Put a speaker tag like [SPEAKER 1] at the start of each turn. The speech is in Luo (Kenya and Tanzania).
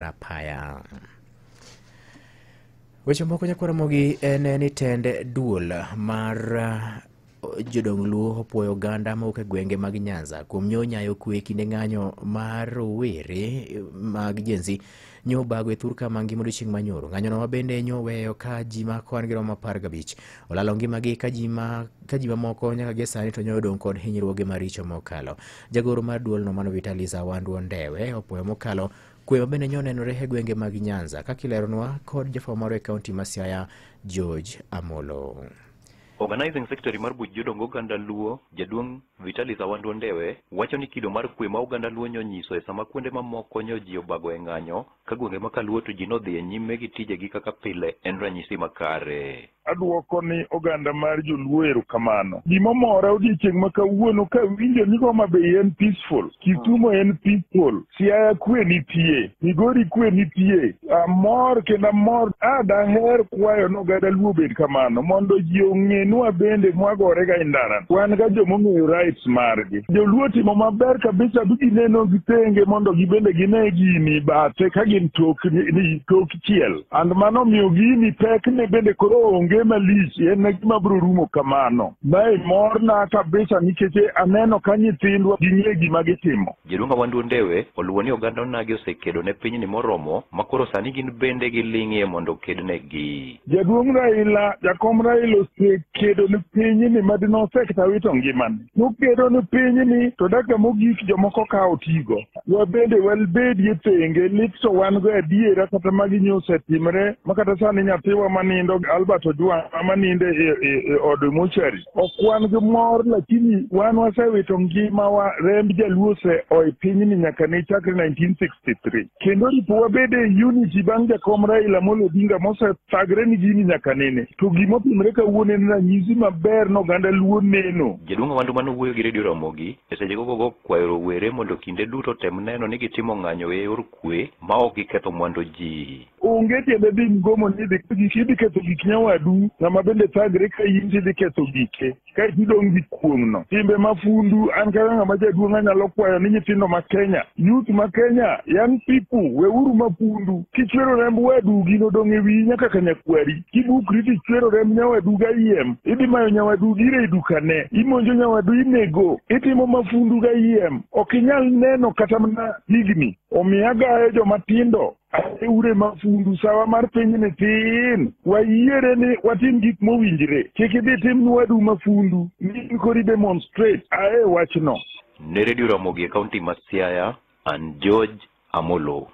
[SPEAKER 1] Rapaya. Weche moko nyakwar Ramogi en ni tend duol mar jodong Luo opuoyo oganda mawuok e gwenge mag Nyanza kuom nyo nyayo kwe e kinde ng'anyo mar rowere mag Gen Z nyo bago e thurka mangima odiochieng' manyoro. Ng'anyono ma bende nyo weyo ka ji ma kwan gi romo 15 olalo ngimagi ka ji mamoko nyaka gie sani to nyo odong' kod hinyruoge maricho mokalo. Jagoro mar duolno mano Vitalis Awandwo Ndewe opuoyo mokalo kwe ma bende nyo nenore e gwenge mag Nyanza kaka ileronwa kod jafwambo marwa e kaunti ma Siaya George Amolo.
[SPEAKER 2] Organizing Secretary mar buch jodong oganda Luo, jaduong' Vitalis Awandwo Ndewe, wacho ni kido mar kwe ma oganda Luo nyonyiso e sama kuonde mamoko nyo ji obago e ng'anyo, ka gwenge ma kaluo to ji nodhi e nyime gi tijegi kaka pile en ranyisi makare.
[SPEAKER 3] Aduoko ni oganda mar joluo erokamano. Gimomora odiochieng' ma kawuono kawinjo ni Homa Bay en peaceful, Kisumu en peaceful, Siaya kwe nitie, Migori kwe nitie. Amor kendo amor. A daher kwayo ni oganda Luo obed kamano mondo ji ong'e ni wabende mwagore ga e ndara. Wan ga jomong'eyo rights margi. Joluo timo maber kabisa bi gineno gi tenge mondo gibende gine gini bathe ka gin tok ni tok chiel. And mano omiyo gini pekne bende koro onge malich, en gima biro rumo kamano. Mae morna kabisa nikech aneno ka nyithindwa ging'e gima gitimo.
[SPEAKER 2] Jaduong' Awandwo Ndewe oluwo ni oganda onagi osekedo ne pinyni moromo ma koro sani gin bende giling'ie mondo okednegi.
[SPEAKER 3] Jaduong' Raila, jakom Raila osekedo ne pinyni ma dinosekta wito ngimane. Nokedo ne pinyni to dakika mogik jomoko kawo tigo. Wabende wabedie tenge lit to wan go adiera kata magi nyo osetimre ma kata sani nyathiwa manindo Albert Ojwang manindo e od mochari. Ok wan gi mor lakini wan wasewito ngimawa remb jaluo ose e pinyni nyaka ne chakre 1963. Kendo ripo wabede e unity bang' jakom Raila Amolo Odinga mosethagre ni gini nyaka nene. To gimotimre kawuono en ranyisi maber no oganda Luo neno.
[SPEAKER 2] Jaduong' Awando manowuoyo gi Radio Ramogi e seche gogogo kwayo rowere mondo kinde duto tem neno ni gitimo ng'anyo e yor kwe ma ok giketho mwandu ji.
[SPEAKER 3] Onge tiende dhi mgomo ni idhi ketho gik nyawadu, ng'ama bende thagre ka in tidhi ketho gike. Kaeto idong' gi kuong'no. Timbe mafundu an kaka ng'ama jaduong' anyalo kwayo ni nyithindo ma Kenya, youth ma Kenya, young people, weuru mafundu. Kichwero remb wadu gino dong' e wiyi nyaka ka nyakwari. Kibukri tichwero remb nyawadu gayiem, idhi mayo nyawadu gire e dukane, imonjo nyawadu inego, itimo mafundu gayiem. Ok inyal neno kata mana higni. Omiyo agayo joma tindo ure mafundu sawa mar pinyni tin. Wayiere ni watim gik mowinjre. Kik idhi tim ni wadu mafundu. Ni kori demonstrate ae wachno.
[SPEAKER 2] Ne Radio Ramogi e kaunti ma Siaya, an George Amolo.